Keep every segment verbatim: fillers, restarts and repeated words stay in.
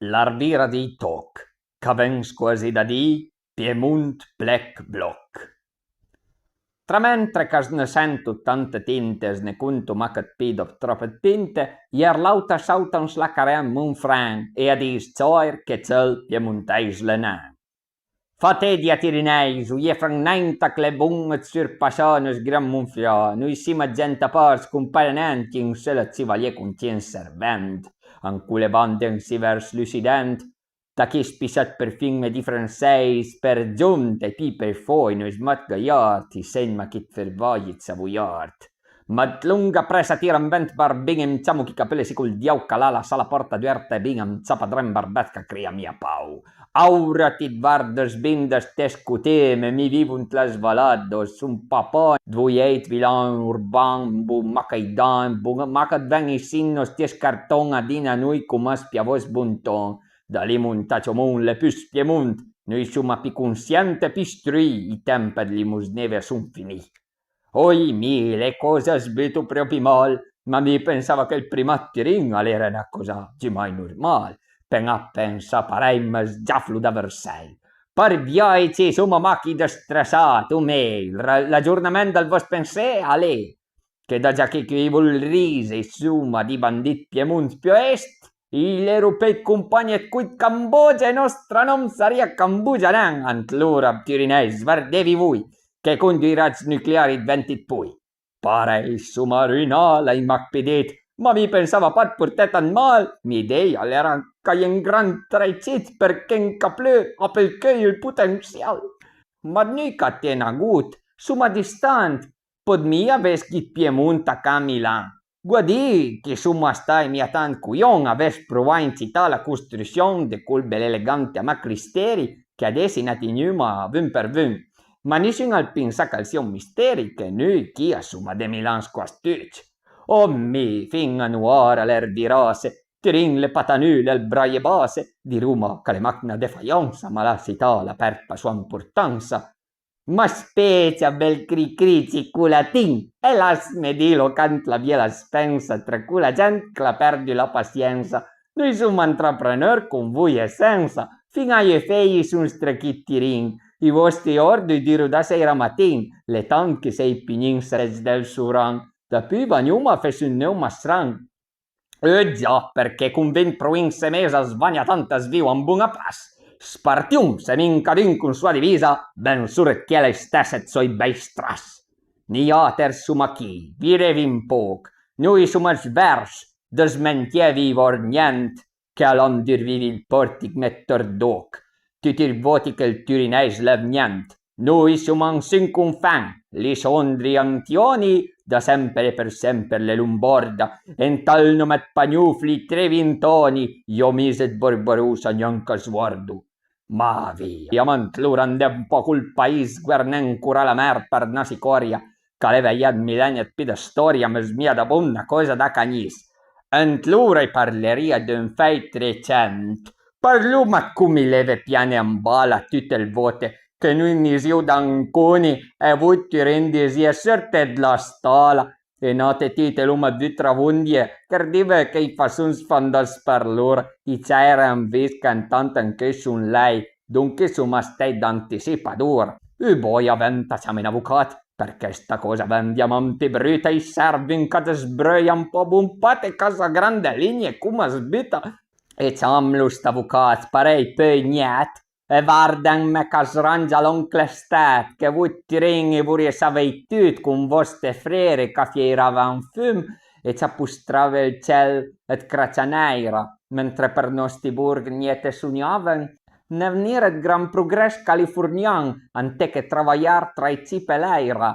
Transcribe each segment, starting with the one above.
L'arvira dij tòch, ch'a ven scuasi da dì Piemunt plec blòch. Tramentre ch'as ne sento tante tinte, as ne conto mach ëd pì dòp tròp ëd pinte, jër l'àut a sauta an s'la carèa ëd mon fren e a dis: «Còir che cël piemontèis l'é nen.» Fa tedi a Tirinèis, o je fran nen taclé bon ëd surpassà nòst gran monfià, noi sima ëd gent a part, as compare nen ch'i n'sé ëd civalié con ch'i n'servent, an cole bande an si vërs l'ussident, tacchì spissat përfin me dì fransèis, për giont e pì për fòj, noi sma ëd gaiàrd, i segn mach ij fervaj ëd savoiàrd. Ma ëd longa pressa tira an vent barbin e m'ciamo chij ch'a peul, e si col diaul ch'a l'ha lassà la pòrta duerta e bin, am ciapa dré un barbet ch'a crìa mia pau. Aura ti 't vardes bin dë ste scoteme, mi vivo ant la svalada, son pa pò ëd vojèit vilan urban, bon mach ij dan, bon mach ëd ven ij sin, nòst jes carton a din a noi com as piavòs bon ton. Da lì montà Ciomon l'é pus Piemont, noi soma pì consient e pì struì, ij temp ëd limosneve a son finì. Oj mi, le còse as buto pròpi mal, ma mi pensava che ël primà ëd Turin a l'era na còsa giumai normal. Pen-a pensà parèj më sgiaflo da vërsèj. Për viàij ci soma mach ij dëstressà, o mej, l'agiornament dël vòst pensé a l'é che da già che cui volrise i soma dij bandì ëd Piemont più a est, i l'ero pèj ëd compagne ëd coj ëd Cambogia, e nòstra nòm sarìa Cambugia nen, ant lora, Turinèis, vardeve voj, che con doi ragg nucleari i venti ëd poj. Parèj soma ruinà, l'hai mach pì dit, ma mi pensava pa ëd porté tant mal, m'i dèj a l'era ch'a j'é un gran traicit, përchè un ch'a pleu a peul cheuj ël potensial. Ma ëd noi ch'a ten a got, soma distant, pòd mia vess chij ëd Piemont tacà a Milan. Guardì ch'i soma stai mia tant cojon a vess provà a incità la costrussion dë col bel elegante a macristeri che adess i n'a tignuma vun për vun. Ma nissun al pinsa ch'al sia un misteri che noi chì a soma dë Milan scuas tucc. Oh mi, fin a noara l'ervirasse, Turin l'é patanù, l'é ël braje basse, di Roma ch'a l'é mach na defaiansa, ma la sità a l'ha pert pa soa amportansa. Ma specia, bel cri-cri cicolatin, e lassme dilo ch'ant la biela spensa tra cola gent ch'a l'ha perdu la pasiensa, noi soma antrapreneur con voj e sensa, fin a jë fej i son strëchì ëd Turin, ij vòsti òrd ij duro da sèira matin, l'é tant che sej pì gnun srëcc dël sovran, dapì vagnoma a fess un neu masran. Eh già, përchè con vint provins e mes as vagna tant, as viv a un bon pas. Spartion, se min cadun con soa divisa, ben sûr che l'hai stess ëd sòj bej stras. Niàter soma chì, virevi un pòch, noi soma svers, dësmentièvi vòrd nient, che a l'han dur vivi ël pòrtic mèt tort d'òch, tuti ëd vòti che ël Turinèis l'é vnient. Noi soma an sun confen, Lisondri Antioni, da semper e për semper l'é lomborda, e ant ël nòm ëd Pagnofoli, Trevintoni, j'ho mis ëd Borbarossa gnanca sguardo. Ma via, ma ant lora andé un pò col pais, sguerné ancora la mer për na sicòria, ch'a l'é vejà ëd milenni ëd pì dë stòria, ma smija da bon na còsa da cagnis. Ant lora i parlerìa d'un fèit recent, parloma ëd com i leve piané an bala tut ël vòt che noi i nisìo d'Anconi e voj ëd Turin disìe sërte dla stala, e n'àute titoloma ëd Travondie, ch'ardive che ij fasson sfandà ël sparlor, ij ciàire an vist che antant an cheusso un lèj, donche soma stèj d'antisipador. Uh bòja, venta ciamé n'avocat, përchè sta còsa a ven viamant pì bruta, ij serv un ch'a dësbreuja un pò bon pat e ch'a sa grande ligne coma as buta. E ciamlo st'avocat, parèj peui nièt, e vardenme ch'a srangia l'oncle Stèt, che voj ëd Turin i vorìe savèj tut con vòste frere ch'a fieirave an fum e ch'a postrave ël cel ëd cracia nèira, mentre për nòsti borgh niète sognaven, n'avenir ëd gran progrès californian, anté che travajàr tra ij cip e l'èira.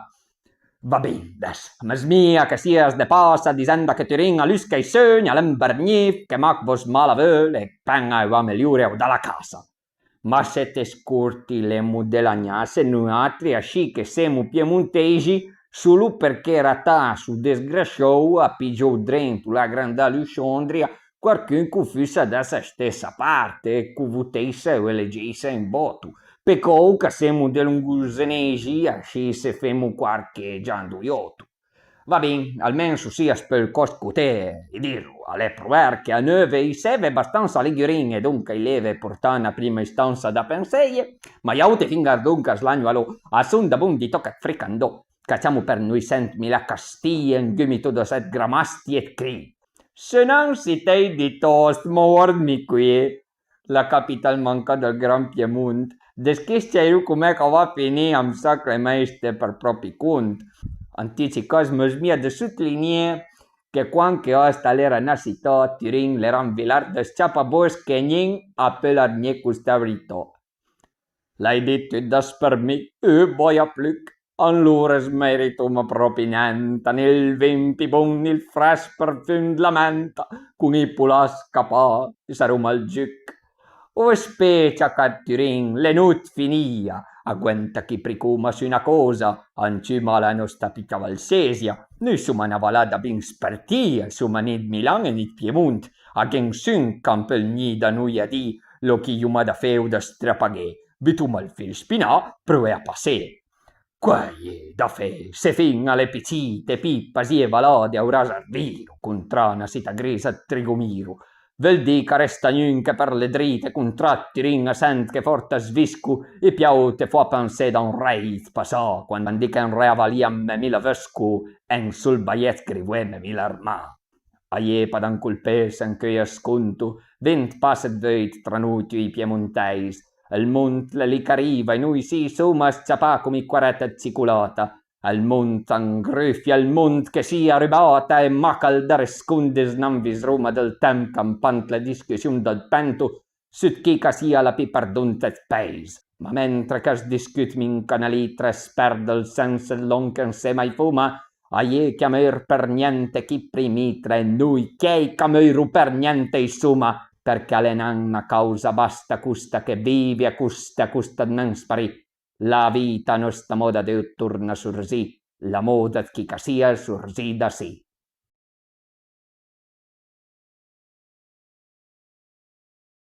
Va bin, adess, më smija che sias de passa disenda che Turin a lusca ij seugn, a l'é un bërgnif, che mach vòs mal a veul e pen-a a va meliore o da la cassa. Ma se te scorti l'emo de lagnasse, noatri ascì che semo piemontesi, solo përchè ratà sto desgrasiou a pigiou drento la granda Lusondria qualcun ch'o fussa da sa stessa parte e ch'o voteissa e o elegeissa un vòto. Pecou ch'a semo de longosenesi, ascì se femo qualche giandoiòto. Va bin, almen su sì as peul còs coté, i diso, a l'é pruver che a neuve i seve bastansa ligurin e donca i leve portà na prima istansa da penseje, ma j'àutri fin gardon ch'a slagno a lo, a son dabon di tòch ëd fricandò, cà ciamo për noisent mila castije, un gomito da sèt gramastie ëd cri. Se nan si t'éi di tòst, ma guardmi qui, la capitale mancà dël Gran Piemont, dëscì s-ciairò com'è ch'a va finì, a m'sa che l'é mej sté për pròpi cont. An tüti i cas, m'eus mia dë sutlignìe che quand che Ast a l'era na sità, Turin l'era un vilard dë s-ciapabòsc che gnun a peul argné costa vrità. L'hai dit tut dast për mi, uh, boia pluch. Anlora as meritoma pròpi nent, ni ël vin pì bon, ni ël frèsch përfum dla menta, con ij polas scapà, saroma al giuch. Oh spé, ciacà ëd Turin, l'é not finìa, aguenta ch'i pricoma su na còsa, ancjuma a l'é nosta pì cavalsesia, noi soma na valada bin spërtìa, soma ni ëd Milan e ni ëd Piemont, a gh'é nissun ch'am peul gnì da noi a dì lo ch'i j'oma da fé o da strapaghé, butoma ël fil spinà, prové a passé. Quaje, da fé, se fin a l'é pì cit e pì pasìe valade, avrà serviro contrà na sità grisa ëd Trigomiro. Veul dì ch'a resta gnun che për le drite, contrà ëd Turin a sent che fòrt a svisco, e piaute fò a pensé da un rèj ëd passà, quandi che un rè a valìa ëd mila vësco e un sol baièt grivòe ëd mila armà. A j'é pa da 'ncolpesse, ancheuj a sconto, vint pass ëd veuj tra noi e ij piemontèis. Ël mont l'é lì ch'a riva e noi sì soma a s-ciapà com ij quarèt ëd cicolata. Ël mont a 'ngrufia, ël mont che sì a rubata, e mach al dare sconde s'n'anvisroma dël temp ch'a ëmpanta le discussion dël pento, su ëd chi ch'a sia la pì përdonte ëd pèis. Ma mentre ch'as discut mincanalì, as perd ël sens ëd lòn che ansema i foma, a j'é ch'a meur për gnente chi primitre, e noi chèi ch'a meuro për gnente i soma, përchè a l'é nen na càusa basta costa che vive a costa a costa ëd nen sparì. La vita a nosta mòda a deu torna a sorzì, la mòda ëd chi ch'a sia sorzida sì.